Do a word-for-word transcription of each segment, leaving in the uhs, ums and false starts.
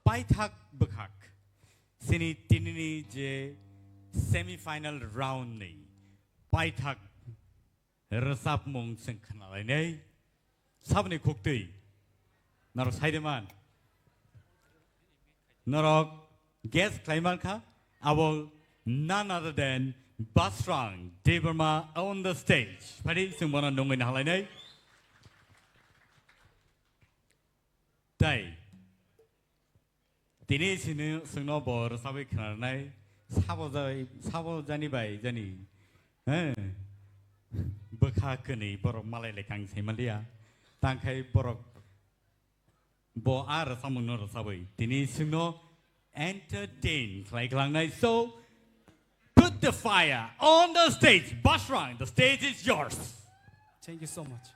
Paithak bwkhak, chini tinini je semi final round ni paithak rwchapmung chwng khnalainai. Saboni khuktwi norok sai de man. Norok guess khlai man kha, abo none other than Basrang Debbarma on the stage. Phadi chwng bono nungwi nahalainai. Tai tini sini sungno bo rwchabwi khnarnai, sabo jai, sabo jani bai jani, eh, bwkha kwnwi borok malai lekha ang sai manliya. Tangkhai borok bo a rwchapmungno rwchabwi tini sungno entertain khlai klangnai. So, put the fire on the stage. Basrang, the stage is yours. Thank you so much.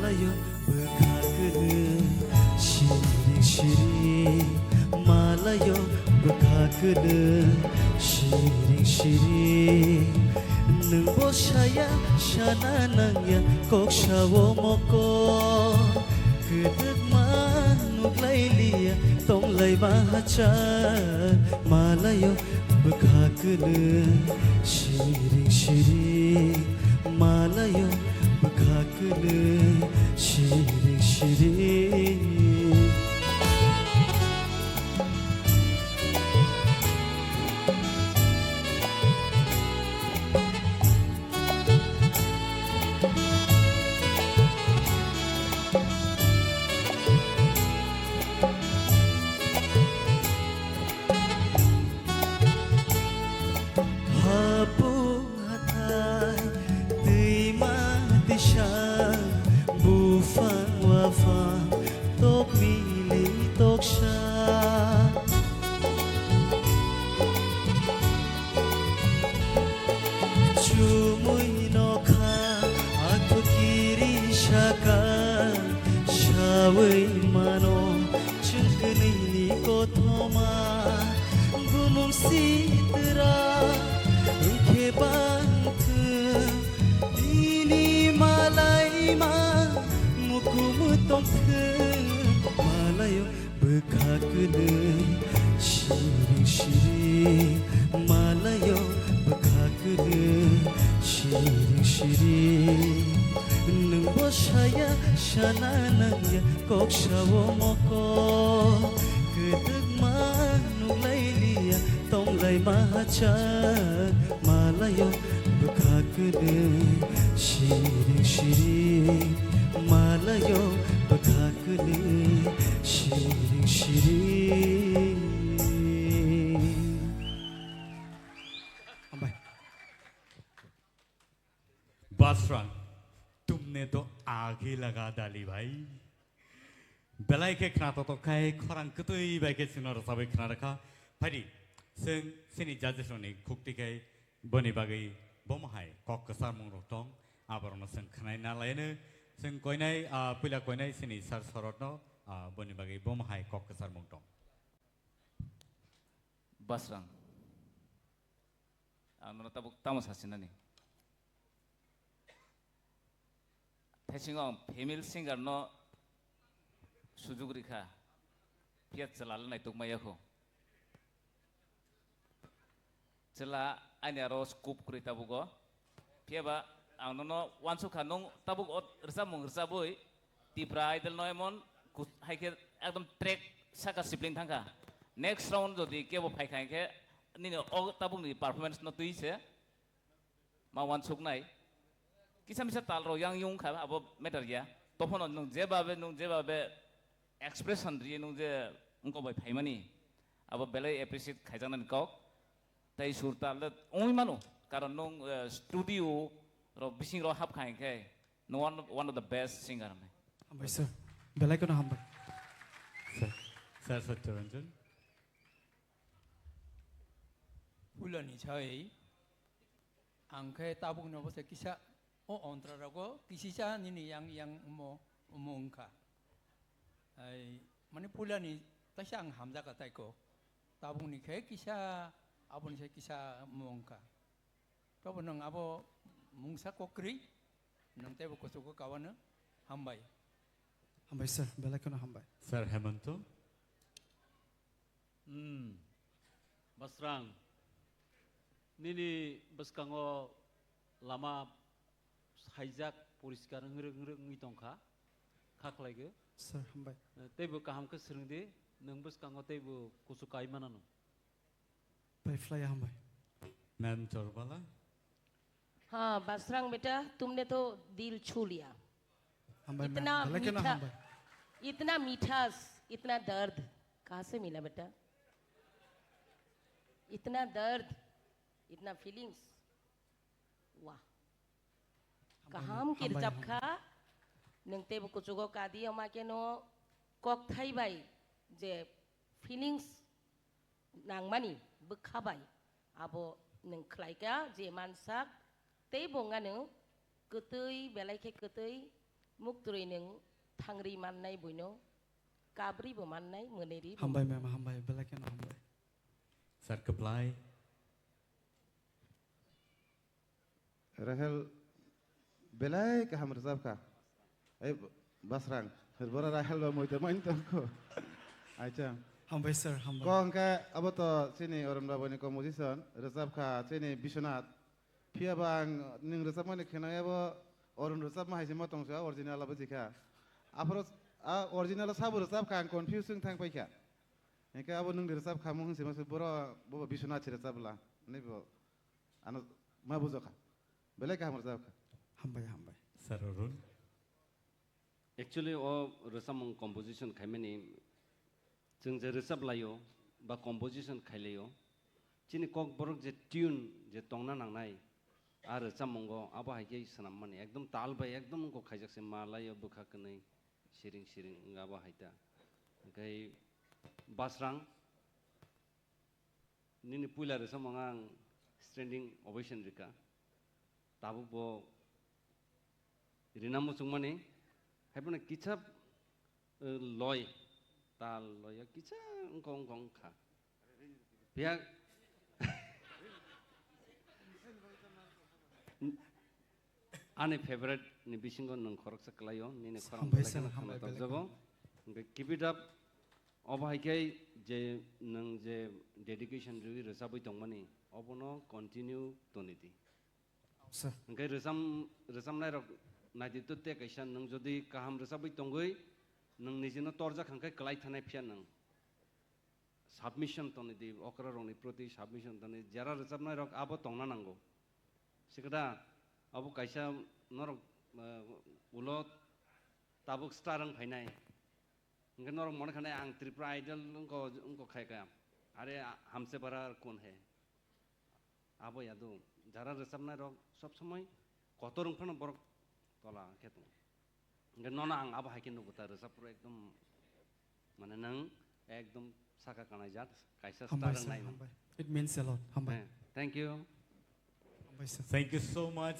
Malayo bwkha kwlwng siring siring, malayo bwkha kwlwng siring siring. Nwng bo saya sana nangya kok sao moko, kwdwkma nuklailiya tonglaima hachal. Malayo bwkha kwlwng siring siring, malayo bwkha kwlwng siring siring. Hapu hathai twima tisa, buphang waphang tok mili toksa. Chumui nokha athukiri saka, sawi mano chwng kwnwini kothoma. Bumung sitra wngkhe bangthwng, bini malaima mukumu tongthwng. Malayo bwkha kwlwng siring siring, malayo bwkha kwlwng siring siring. Nwng bo saya sana nangya kok sao moko, kwdwkma nuklailiya tonglaima hachal. Malayo bwkha kwlwng siring siring, malayo bwkha kwlwng siring siring. Hambai. Basrang, tumne to aag hi laga dali bhai. Belai khe khna totok khai khorang kwtwi bai khe chwngno rwchabwi khna rwkha. Phaidi, chwng chini judges rokni khukti khai boni bagwi bomo hai kok kwcharmung rok tong, aborokno chwng khnai na laino. Chwng koinai, ah, puila koinai chini sir Sorotno, ah, boni bagwi bomo hai kok kwcharmung tong. Basrang. Ang nono tabuk tamo sasinani. Thaisingo ang female singer no sujuk rikha. Phiya chwla le naituk maya kho. Chwla ani aro scope kwrwi tabugo. Phiya ba ang nono uansukha, nwng tabuk o rwchapmung rwchabwi Tipra Idol no emon kus-, hai khe ekdom track saka sibling thangkha. Next round jodi kebo phaikha hinkhe nini o tabukni performance no twi se ma uansuknai. Kisa misa tal rok yang yung kha abo matter ya. Tophono nwng jebabe, nwng jebabe expression riye nwng je wngkok bai phaimani abo belai appreciate khaijaknani kok. Tei sur tal le wngwi mano, karon nwng, eh, studio rok bising rok hap kha hinkhe nwng one, one of the best singer hwnwi. Hambai sir. Belai kheno hambai. Sir, Sir Satyaranjan. Pulani chai, ang khe tabuk no bwsa kisa o ontra rogo kisicha nini yang yang mo mo wngkha. Ai, mani pulani taisa ang hamjak a taiko. Tabuk ni khe kisa, aboni se kisa mo wngkha. Tobo nwng abo mungsa kokrwi, nwng teibo kuchugo kawano hambai. Hambai sir, belai kheno hambai. Sir Hemanto. Hmm. Basrang, nini bwskango lama saijak poriskar wngri wngri wngwi tongkha, kha khlaigwi. Sir, hambai. Eh, teibo kaham khe swrwngdi, nwng bwskango teibo kuchuk kai manano. Pai phlai hambai. Ma'am Chorbala. हाँ, बासरांग बेटा, तुमने तो दिल छू लिया। Hambai, इतना ma'am. Belai kheno मीठा, hambai. इतना मिठास, इतना दर्द कहाँ से मिला बेटा? इतना दर्द, इतना फीलिंग्स, वाह। Hambai, kaham hambai, kirjap hambai. Kha, nwng teibo kuchugo kadi, oma keno kokthai bai je feelings nangmani bwkha bai abo nwng khlaikha je mansak, tei bo wngano kwtwi, belai khe kwtwi, muktwrwi nwng thangrwi mannai buino, kabrwi bo mannai, mwnwi ri bo. Hambai ma'am, hambai, belai kheno hambai. Sir Kwplai. Rahel belai kaham rwchap kha. Ei, Basrang, bora Rahel ba moito main tongkho. Acha. Hambai sir, hambai. Ko hwnkhe abo to chini Arun Babani composition, rwchap kha chini Biswanath. Phiya ba ang nwng rwchapmani kheno abo Arun rwchapma hai se ma tongsa original abo jikha. Aphuru a original sabo rwchap kha, ang confuse wng thang paikha. Hwnkhe abo nwng rwchap kha mung se ma se bora bo Biswanath se rwchap la. Ani bo Ano ma bujokha. Belai kaham rwchapkha. Hambai, hambai. Sir Arun. Actually, o rwchapmung composition khaimani chwng je rwchap laio ba composition khailaio, chini kokborok je tune je tongna nangnai, a rwchapmungo abo hai khe swnammani ekdom tal bai ekdom wngkok khaijak se ma laio bwkha kwnwi siring siring wng abo hai ta. Hwnkhe Basrang, nini puila rwchapmung ang standing ovation rwkha. Tabuk bo rina muchungmani, haiphano kisa, eh, loi, tal loi, kisa wngkha, wngkha, wngkha. Phiya, Ani favorite ni bisingo nwng khoroksa kwlaio, nini khorang hambai belai sir, kheno hambai khwnathokjago. Belai kheno. Hwnkhe keep it up. Obo hai khe je nwng je dedication rwi rwchabwi tongmani, obono continue toni di. Sir. Hwnkhe rwcham-, rwchamnairok naidi to tei kaisa nwng jodi kaham rwchabwi tongwi nwng nijino torjak hwnkhe kwlai thanai phiya nwng. Submission toni di, okra rokni proti submission toni, jera rwchapnai rok abo tongna nango. Sikada abo kaisa norok, eh, ulo tabuk star wng phainai. Hwnkhe norok mone khanai ang Tripura Idol wngko, wngko khai kha. Are hamse bara kun he. Abo yadu, jara rwchapnai rok sob somoi kotor wng phano borok tola khe tongo. Hwnkhe nono ang abo hai khe nugo ta rwchapro ekdom, mane nwng ekdom saka kanai jat, kaisa hambai star sir, wng nai nwng. Hambai. It means a lot. Hambai. Eh, thank you. Hambai sir. Thank you so much.